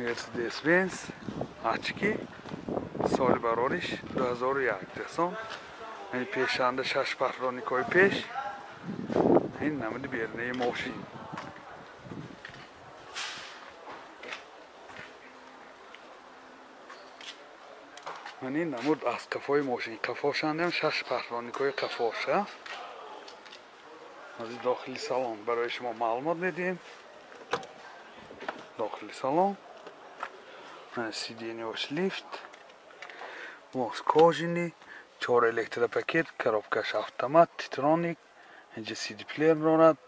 Mercedes-Benz очки соли барориш 2001 дӯстон. Ин пешанда 6 патроникҳои пеш. Ин намуди берунаи мошин. Ман ин намуд аз қафои мошин. Қафошандам 6 патроникҳои қафош аст. Аз дохили салон барои шумо маълумот медиҳем. Дохили салон сиденьяш лифт, боз кожини, 4 электропакет, коробкаш автомат, титроник, инҷа CD-плеер дорад,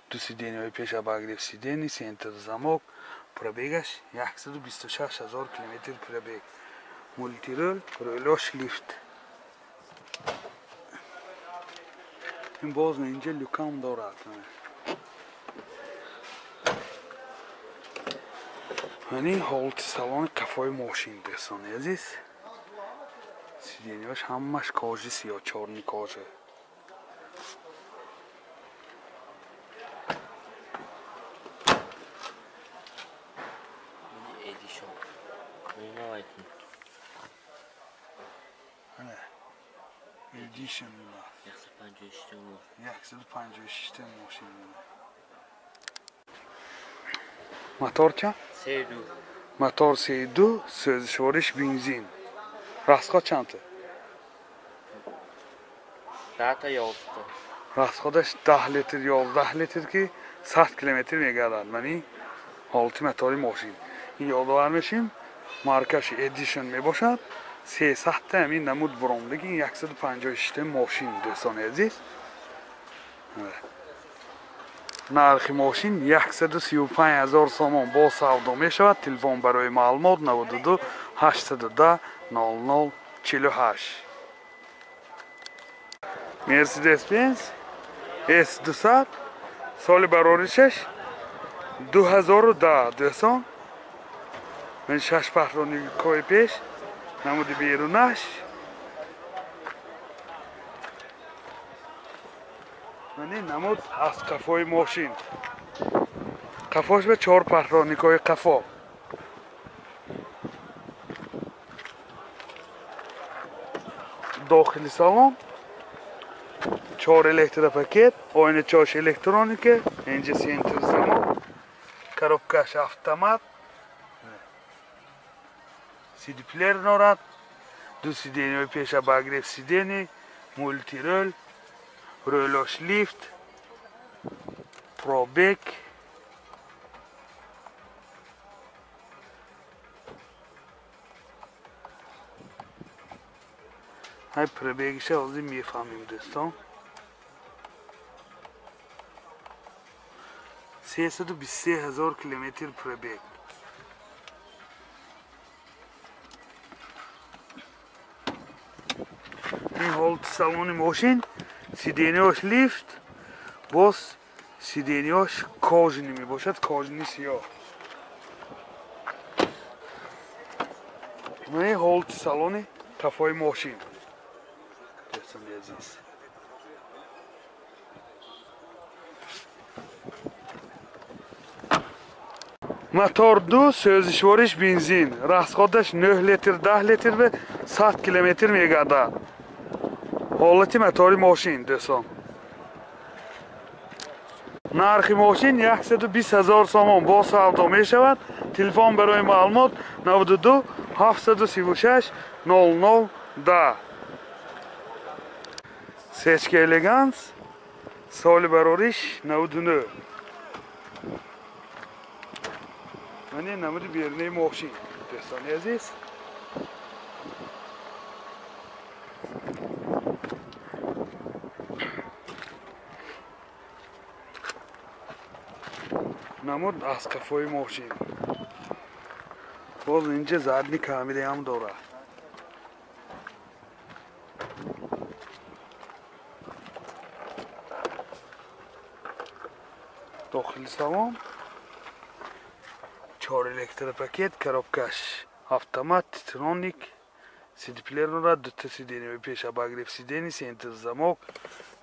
ду сиденьяҳои пеш обогрев сидений, центр замок, пробегаш 126 000 километр пробег, мультирул, рулош лифт. Ин боз инҷа люкам дорад. Ман ин ҳолати салони қафои мошин дӯстони азиз. Сиденьяш ҳамаш кожи сиёҳ, чорни кожа. Edition 156 мошин. Мотор ча? С2. Мотор С2, сӯзишвориш бензин. Расход чандта? 10 та 11. Расходаш 10 литр 11 литр ки 100 километр мегардад. Ман ин ҳолати мотори мошин. Ин ёдовар мешим, маркаш Edition мебошад. 300 та ҳамин намуд буромдаги 156 мошин дӯстони азиз. Нархи мошин 135 000 сомон бо савдо мешавад. Телефон барои маълумот 92 810 00 48. Mercedes-Benz S200 соли бароришаш 2010 дӯстон. Ман 6 патроникҳои пеш, намуди берунаш. Ман ин намуд аз қафои мошин. Қафош ба 4 патроникҳои қафо. Дохили салон 4 электропакет, оиначош электроника, инҷа центр замок, коробкаш автомат, CD-плеер дорад, ду сиденьяҳои пеш обогрев сидений, мультирул, рулош лифт, пробег. Ҳай пробегиша ҳозир мефаҳмем дӯстон. 323 000 километр пробег. Ин ҳолати салони мошин, сиденьяш лифт, боз сиденьяш кожини мебошад, кожини сиёҳ. Ин ҳолати салони қафои мошин. Дӯстони азиз. Мотор 2, сӯзишвориш бензин. Расходаш 9 литр 10 литр ва 100 километр мегардад. Ҳолати мотори мошин дӯстон. Нархи мошин 120 000 сомон бо савдо мешавад. Телефон барои маълумот 92 736 00 10. Сечка Элеганс соли барориш 99. Ман ин намуди берунаи мошин дӯстони азиз. Намуд аз қафои мошин. Боз инҷа задни камераам дорад. Дохили салон 4 электропакет, коробкаш автомат, титроник, CD-плеер дорад, дута сиденьяҳои пеш обогрев сидений, центр замок,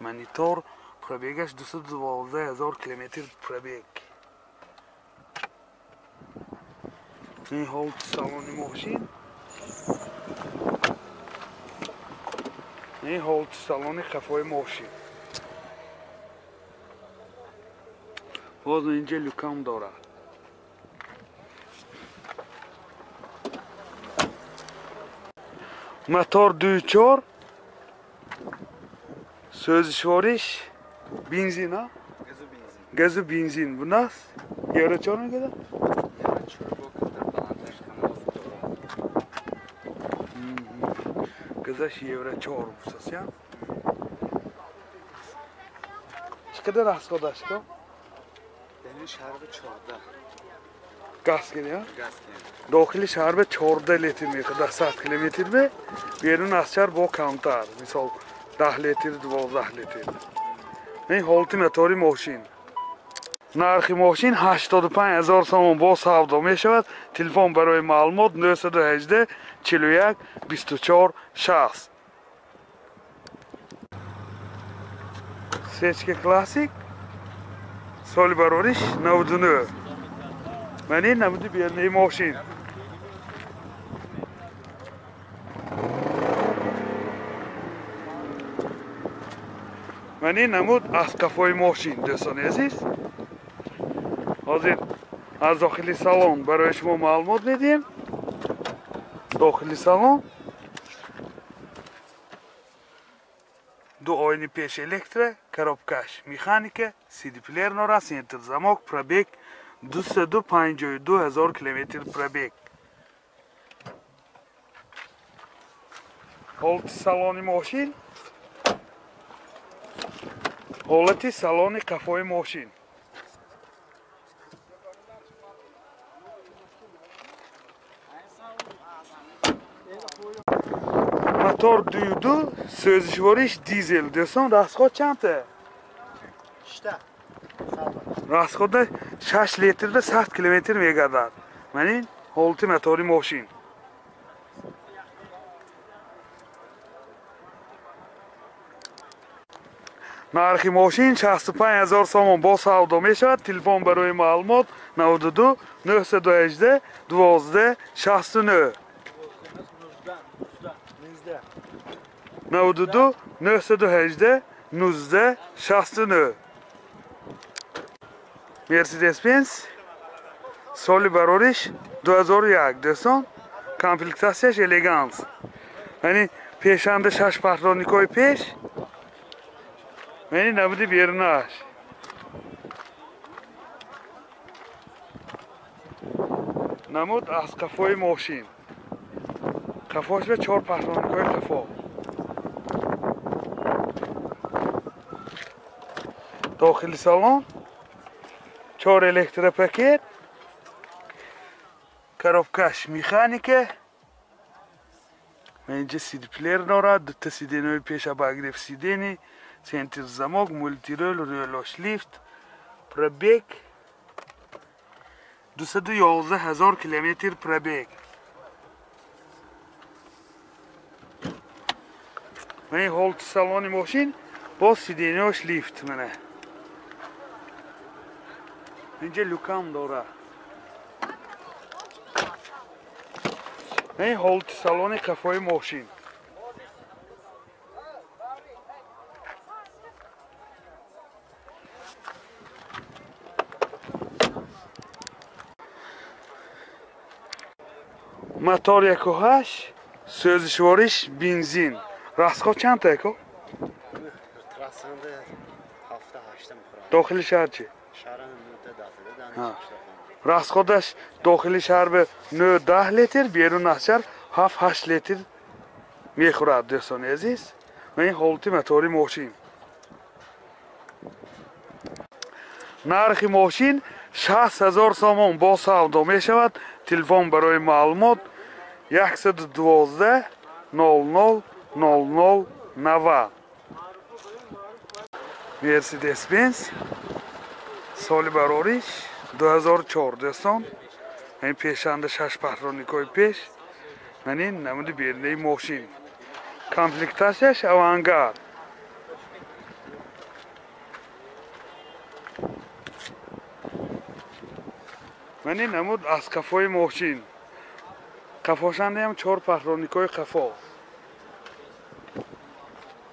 монитор, пробегаш 212 000 километр пробег. Ин ҳолати салони мошин. Ин ҳолати салони қафои мошин. Боз инҷа люкам дорад. Мотор 2.4, сӯзишвориш бензин, а? Газу бензин. Bu нас? Евро 4 мегӯяд? Газаш евро 4 гуфтаст, я? Чӣ қадар расходаш ко? Шаҳр 14. Газ кини, а? Дохили шаҳр ба 14 литр мехӯрад, 100 километр бе, берун аз шаҳр бо камтар, мисол 10 литр, 12 литр. Ин ҳолати мотори мошин. Нархи мошин 85 ҳазор сомон бо савдо мешавад. Телефон барои маълумот 918 41 24 60. Сечка классик соли барориш 99. Ман ин намуди бернаи мошин. Ман ин намуд аз қафои мошин, дӯстони азиз. Ҳозир аз дохили салон барои шумо маълумот медиҳем. Дохили салон ду оини пеш электро, коробкаш механика, CD-плеер дорад, центр замок, пробег 252 ҳазор километр пробег. Ҳолати салони мошин, ҳолати салони қафои мошин. Мотор 2.2, сӯзишвориш дизел. Дӯстон, расход чандта? Расхода 6 литрда 100 километр мегардад. Ман ин ҳолати мотори мошин. Нархи мошин 65 ҳазор сомон бо савдо мешавад. Телефон барои маълумот 92 918 12 69. 92 918 19 69. Mercedes-Benz соли барориш 2001, дӯстон. Комплектатсияш элеганс. Яъне пешанда 6 патроникҳои пеш, яъне набуди берунаш. Намуд аз қафои мошин. Қафош ба 4 патроникҳои қафо. Дохили салон 4 электропакет, коробкаш механика, инҷа CD-плеер дорад, дута сиденьҳои пеш обогрев сидений, центр замок, мультирул, рӯлош лифт, пробег 211 ҳазор километр пробег. Ин ҳолати салони мошин бо сиденьҳош лифт мана. Инҷа люкам дорад. Ин ҳолати салони қафои мошин. Мотор 1.8, сӯзишвориш бензин. Расход чандта яко? Дохили шаҳр чӣ? Расходаш дохили шаҳр ба 9-10 литр, берун аз шаҳр 7-8 литр мехӯрад, дӯстони азиз. Ин ҳолати мотори мошин. Нархи мошин 60 ҳазор сомон бо савдо мешавад. Телефон барои маълумот 112 00 00 90. Mercedes-Benz соли барориш 2004, дӯстон. Ин пешанда 6 патроникҳои пеш. Ман ин намуди берунаи мошин. Комплектатсияш авангард. Ман ин намуд аз қафои мошин. Қафошандаам 4 патроникҳои қафо.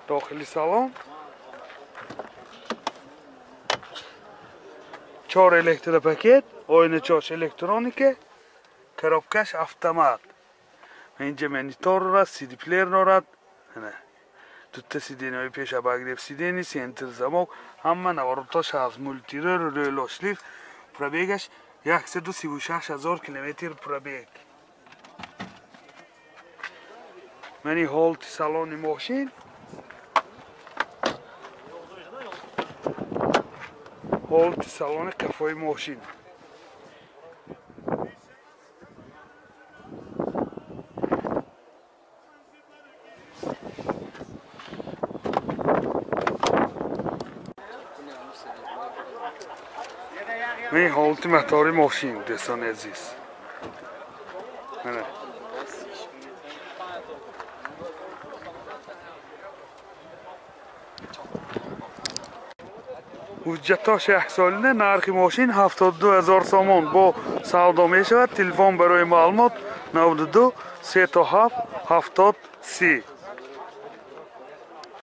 Дохили салон 4 электропакет, оиначош электроника, коробкаш автомат. Инҷа монитор дорад, CD плеер дорад. Дута сиденияҳои пеш обогрев сидений, центр замок, ҳама наворотош ҳаст, мультирӯл, рӯлошлиф, пробегаш 136 000 километр пробег. Мани ҳолати салони мошин. Ҳолати салони қафои мошин. Мани ҳолати мотори мошин, дӯстони азиз. Ҳуҷҷатош яксолина, нархи мошин 72 000 сомон бо савдо мешавад. Телефон барои маълумот 92 37 70 30.